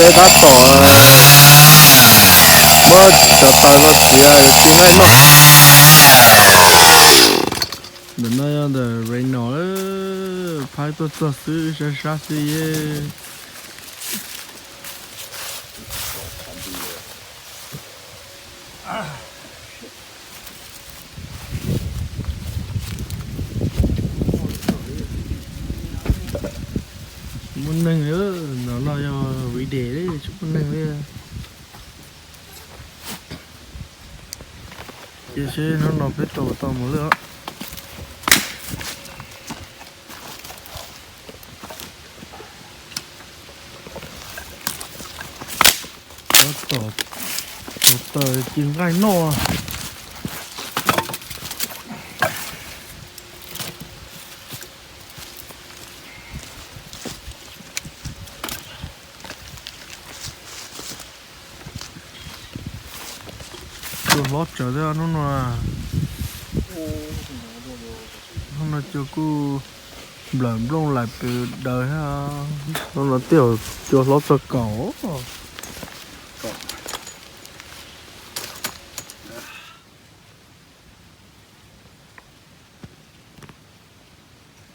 Peb tab tom muab cov taws no txiav ci nqaij noj. Ntawm no yog ntawm Reno, phaib tuaj txog xwb sab sab xwb ye. Tsis muaj neeg li, no no yog weekday li tsis muaj neeg li. Cia seb hnub no peb tau tau mos lwj os. Tab tom taws ci nqaij noj. Cua hlob tsawv thiab hnub no. Hnub no cua kuj nplawm nplooj lais pes daws thiab. Hnub no twb yog cua hlob txog kaum.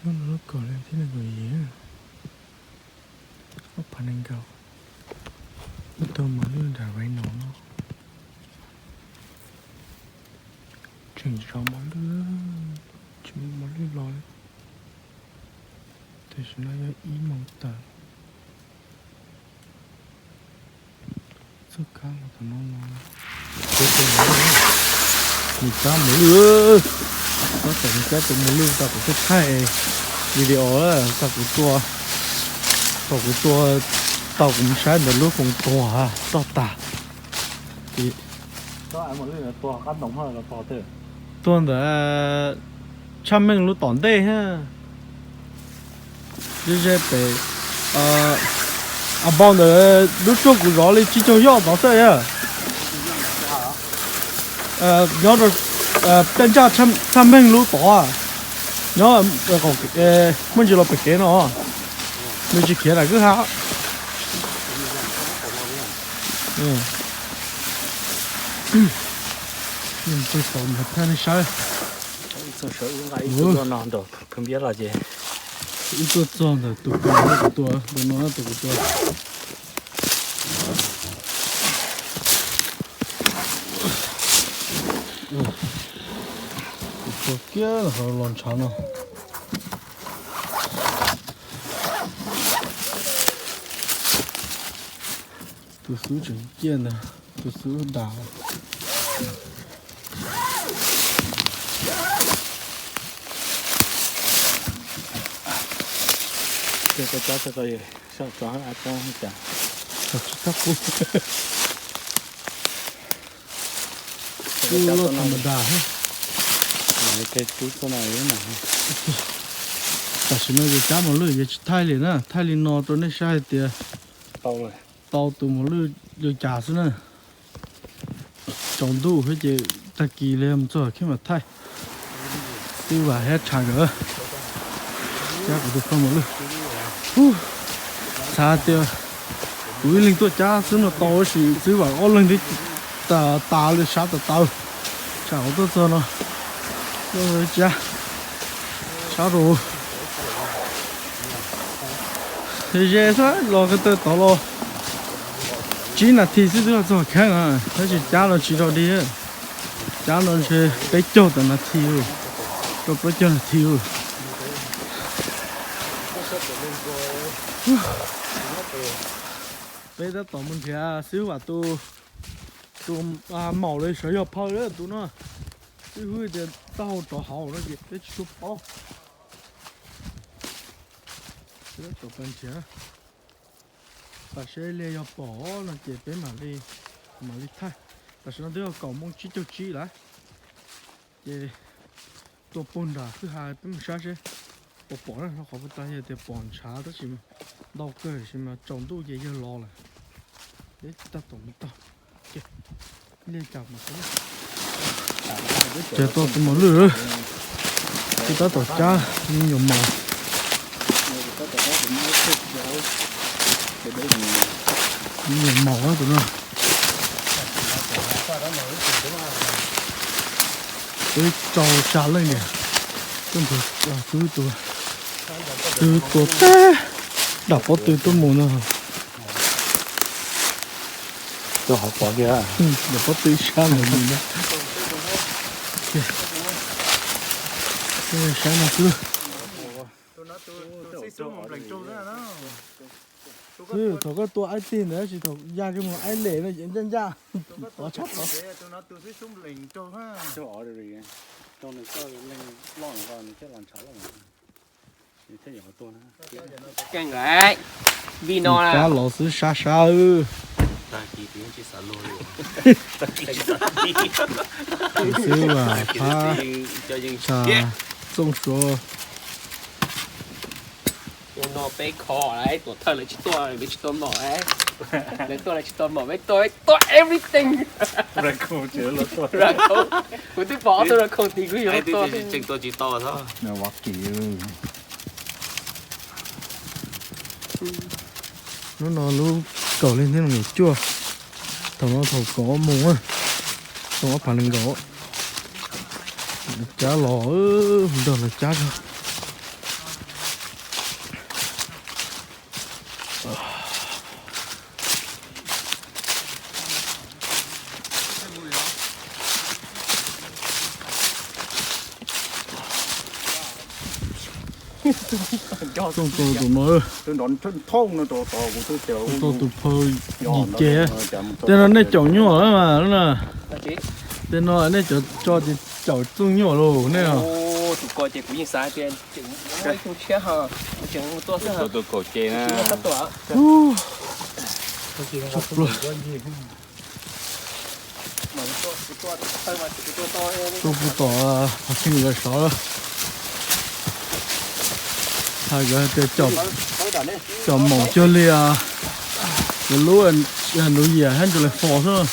Hnub no lub kaum li thib nees nkaum yim, ob phav nees nkaum. Wb tuaj mos lwj nram Reno no. Tseem zov mos lwj, tsis muaj mos lwj los li. Tam sim no yog ib moos tawm. Txoj kab los tom no los, nws cab mos lwj, tab tom nws cab tus mos lwj tau kuv tuaj thaij video, tau kuv tua, tau kuv tua, tau kuv mus saib ntawm lub koom tuag toj tag. Tuag ntawm Tshaj Meej lub tom ntej thiab. Ze ze pem, a npau ntawm lub rooj kuv zov li tsib caug yoj tod xwb. Nyob rau peb ntsaj Tshaj Meej lub tod, nyob muaj ntsis los pem kev no, nws tsis khiav nram kwj ha. Txog saum nrog thaj nej saib. Wb tuaj txog ntawm tus kws kuv tua, tus no tus kuv tua. Kuv tua kiag los ntshav no. Tus xub tseem ciaj ntag, tus xub dag. Tsis tau qub. Tam sim no yus cab mos lwj yus tsis thaij li na, thaij li no rau nej saib hais tias tau tus mos lwj li cas xwb na. Tsaus ntuj thiab ces tag kis li mus txog kheb mam thaij. Twb vam thiab tshaj nkawd cab kuv tus phauj mos lwj. Xav tias kuv ib leeg tuaj cab xwb no tau, tab sis twb vam ob leeg thiab tas tas li sab tas taw. Tsam kuv tuaj txog no cab sab rau ze xwb los ko taw tod los tsib nas this xwb twb los txog kheeb na, tab sis cab no tsis rau dig. Cab no ntshe peb caug tawm nas this, rau plaub caug nas this. Peb tab tom mus nrhiav xib hwb Vam tus, tus maum li sawv yog phawj tus no. Xib hwb tias taub hau rov hauv no ces peb tsis tshua paub. Peb tab tom pais nrhiav, tam sim li yog pom no ces peb mam li, mam li thaij. Tam sim no twb yog kaum moos tsib caug tsib lawm. Ces tua puag nram kwj ha peb mus saib seb puas pom na, rau qhov puag ta yog tias pom ntshav tab sis ntau kawg sis mas tsaus ntuj ces yawg los lawm. Peb tab tom mus tau. Li cas mas ces tau tus mos lwj, twb tab tom cab me nyuam maum. Ces Nyiam maum tus no. Twb rau xya leej niam. Twb ntug, twb tua, twb tua tag. Dam pob tw tuaj mus no. Tua hauv pov kiag. Dam pob tw sab ntawd mus na. Sab no xwb. Thaum koj tua aib tig ntawd, tab sis thaum ya kiag mus aib lem no ces ncaj ncaj. Pov tshaj tod. Vij no kab los xwb sab sab. Xwb as phab tsa txooj suav. Ua no peb kho lawm, tuam thawj lawv tsis tuaj, peb tsis tuaj mom, lawv tuaj lawv tsis tuaj mom, peb tuaj, peb tuaj everything. Kuv twb pom ob tug ra khoom tid kuv yuav tuaj. Tseem tuaj tsis tau. Hnub no lub kaum leej thib nees nkaum cuaj, thaum no thaum kaum ob moos, kaum ob phav nees nkaum. Cab los, nrog lawv cab tso. Txooj tua tus no, txooj tua tus phaw yim ceg. Tej no nej caum nyuaj lawm mas na. Tej no nej caum tso ces caum txooj nyuaj lauj nej. Tuaj pw tom phav xees lawv sov. Hais tias cov maum cuag li lub New Year hab ntu lawv fos xwb.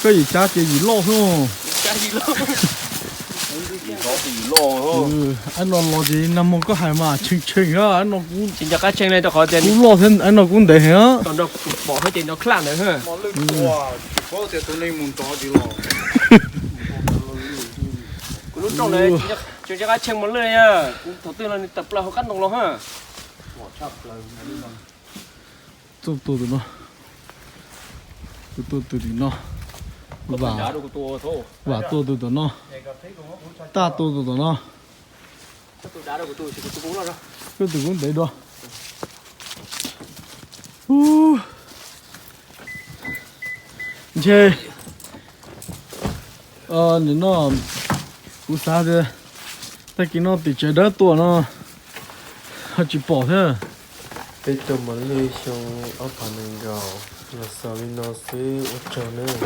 Koj yim cab ces yim loj xwb. Aib no los ces nag hmo koj hais mas tshee tshee a, aib no kuv, kub loj thiab aib no kuv ntev heev. Txooj tua tus no, kuv tua tus tim no, Vam tua tus tom no, Taj tua tus tom no. Koj tus kub ntev dua. Ntshe nim no kuv xav tias tag kis no tim tsev dawb tuaj no ho tsis pom thiab. Peb tuaj mos lwj xyoo ob phav nees nkaum los xaus li no xwb, ua tsaug nawb.